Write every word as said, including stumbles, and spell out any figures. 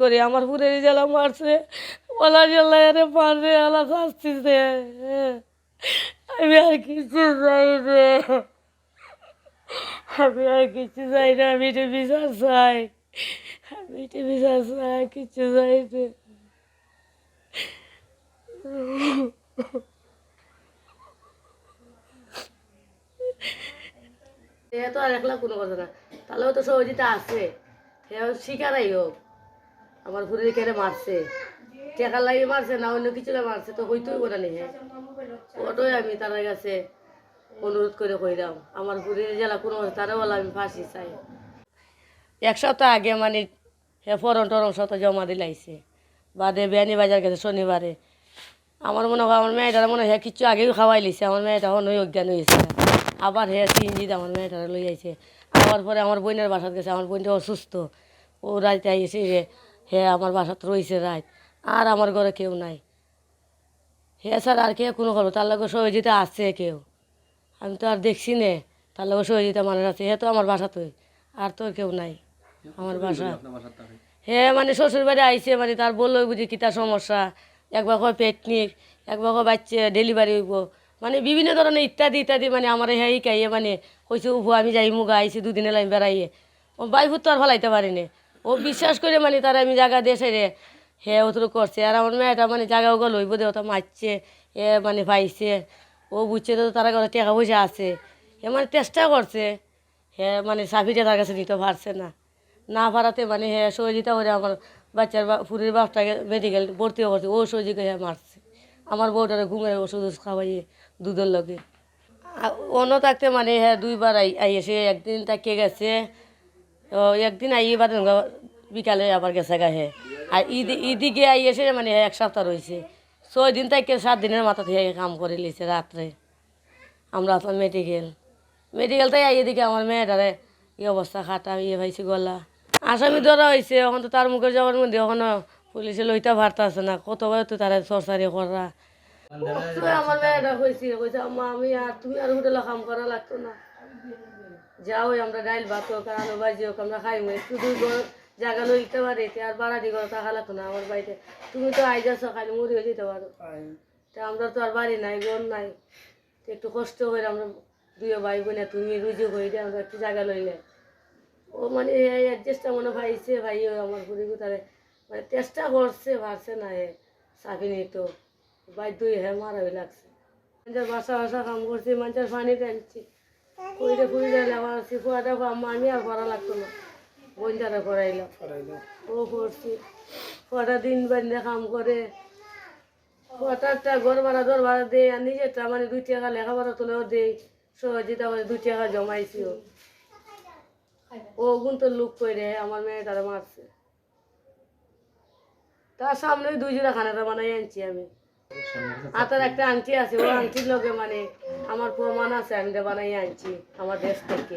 করে আমার ফুরের জ্বালা মারছে, ওলা জ্বালা এরে মারছে, ওলা শাস্তি দে। আমি আর কিছু চাই না, আমি আর কিছু চাই না, আমি এটা বিচার চাই, আমি এটা বিচার চাই, আর কিছু চাই না। এ তো আর একলা কোনো কথা না, তাহলেও তো সহযোগিতা আছে। হে শিকারাই হোক, আমার ফুরির কেড়ে মারছে, টেকা লাগি মারছে না, অন্য কিছু না মারছে, তো হইতেই বলে নি। হে ওটাই আমি তার কাছে অনুরোধ করে কইলাম, আমার ফুরির জ্বালা কোনো কথা, তারা বলে আমি ফাঁসি চাই। এক সপ্তাহ আগে মানে হে ফরম টরম সব জমা দিলাইছে, বাদে বিয়ানি বাজার গেছে শনিবারে। আমার মনে হয় আমার মেয়েটার মনে হয় হে কিচ্ছু আগেই খাওয়াই লিছে, আমার মেয়েটা অন্য অজ্ঞান হয়েছে। আবার হে সিএনজিতে আমার মেয়েটারে লই আইছে। আবার পরে আমার বোনের বাসাত গেছে, আমার বোনটা অসুস্থ, ও রাইতে আইছে রে, হে আমার বাসাত রইছে রাইত। আর আমার ঘরে কেউ নাই, হে ছাড়া আর কে কোনো খবর, তার লগে সহযোগিতা আছে কেউ? আমি তো আর দেখছি নে, তার লগে সহযোগিতা মানুষ আছে, হে তো আমার বাসাতই, আর তো কেউ নাই আমার বাসা। হে মানে শ্বশুর বাড়ি আইছে, মানে তার বললো বুঝি কিতা সমস্যা, একবার কয় পেটনিক, একবার কয় বাচ্চা ডেলিভারি হইব, মানে বিভিন্ন ধরনের ইত্যাদি ইত্যাদি, মানে আমার হে ইকাইয়ে মানে কইছে, "উফু, আমি যাই মুগা, আইছি দুদিন এলাম বেড়াইয়ে।" ও বাইফুত তো আর ফালাইতে পারি নে। ও বিশ্বাস করে মানে তারা আমি জায়গা দিয়ে সাইরে হে অতটুকু করছে। আর আমার মেয়েটা মানে জায়গা ওগা লইব দে, ওটা মারছে, এ মানে পাইছে, ও বুঝছে তো তারা ঘরে টাকা পয়সা আছে। হে মানে চেষ্টা করছে, হে মানে চাবিটা তার কাছে নিতে পারছে না। না পারাতে মানে হে সহযোগিতা করে আমার বাচ্চার বা-, ফুরির বাপটাকে মেডিকেল ভর্তি করছে, ও সহযোগিতা হে মারছে। আমার বউটারে ঘুমের ওষুধ খাওয়াইয়ে দুধের লগে। আ-, অন্য থাকতে মানে হে দুইবার আই-, আইয়েছে, একদিন তাকে গেছে, ও একদিন আইয়ে বাদে বিকালে আবার গেছে গা হে। আর ইদি-, ইদিকে আইয়েছে মানে হে এক সপ্তাহ রইছে, ছয় দিন থেকে সাত দিনের মাথাত হে কাম করে লিছে রাত্রে। আমরা তো মেডিকেল, মেডিকেল তাই আইয়ে দেখি আমার মেয়েটারে এই অবস্থা, কাটা ইয়ে পাইছে গলা। আসামি ধরা হইছে, এখন তো তার মুখের জবানবন্দি এখনো পুলিশে লইতে পারতাছে না, কতবার তো তারা সরসারি কররা। তো আমার মেয়েটা কইছে, কইছে, "আম্মা, আমি আর, তুমি আর হোটেলে কাম করা লাগতো না, যাও, আমরা ডাইল ভাত হোক আর আলু ভাজি হোক, আমরা খাইমু, একটু দুই ঘর জায়গা লইতে পারে, তে আর বাড়াটি ঘর থাকা লাগতো না আমার বাড়িতে, তুমি তো আইজ আছো, খালি মুড়ি হয়ে যেতে পারো।" তা আমরা তো আর বাড়ি নাই, ঘর নাই, তো একটু কষ্ট করে আমরা দুই ভাই বোনে তুমি রুজি করি দিয়ে আমরা একটু জায়গা লইলে। ও মানে হে অ্যাডজাস্টটা মনে পাইছে, ভাই ও আমার পুরি গুতারে মানে চেষ্টা করছে, পারছে না হে, চাকরি নিত, বাধ্য হয়ে হে মারা হয়ে লাগছে। মানুষের বাসা বাসা কাম করছি, মানুষের পানি টানছি, কইরে ফুরি গেলে আমার আছি, ফুয়াটা আম্মা আমি আর পড়া লাগতো না, বোনটারে পড়াইলাম, ও পড়ছি, ফুয়াটা দিন বান্ধে কাম করে, ফুয়াটা একটা ঘর ভাড়া, ঘর ভাড়া দেয়, আর নিজেরটা মানে দুই টাকা লেখাপড়া তুলেও দেয়, সহযোগিতা করে দুই টাকা জমাইছি ও। ও গুণ তো লোক কইরে আমার মেয়েটারে মারছে। তার সামনে ওই দুই জোড়া খানাটা বানাই আনছি আমি। আর তার একটা আংটি আছে, ওই আংটির লগে মানে আমার প্রমাণ আছে, আমি এটা বানাই আনছি আমার দেশ থেকে।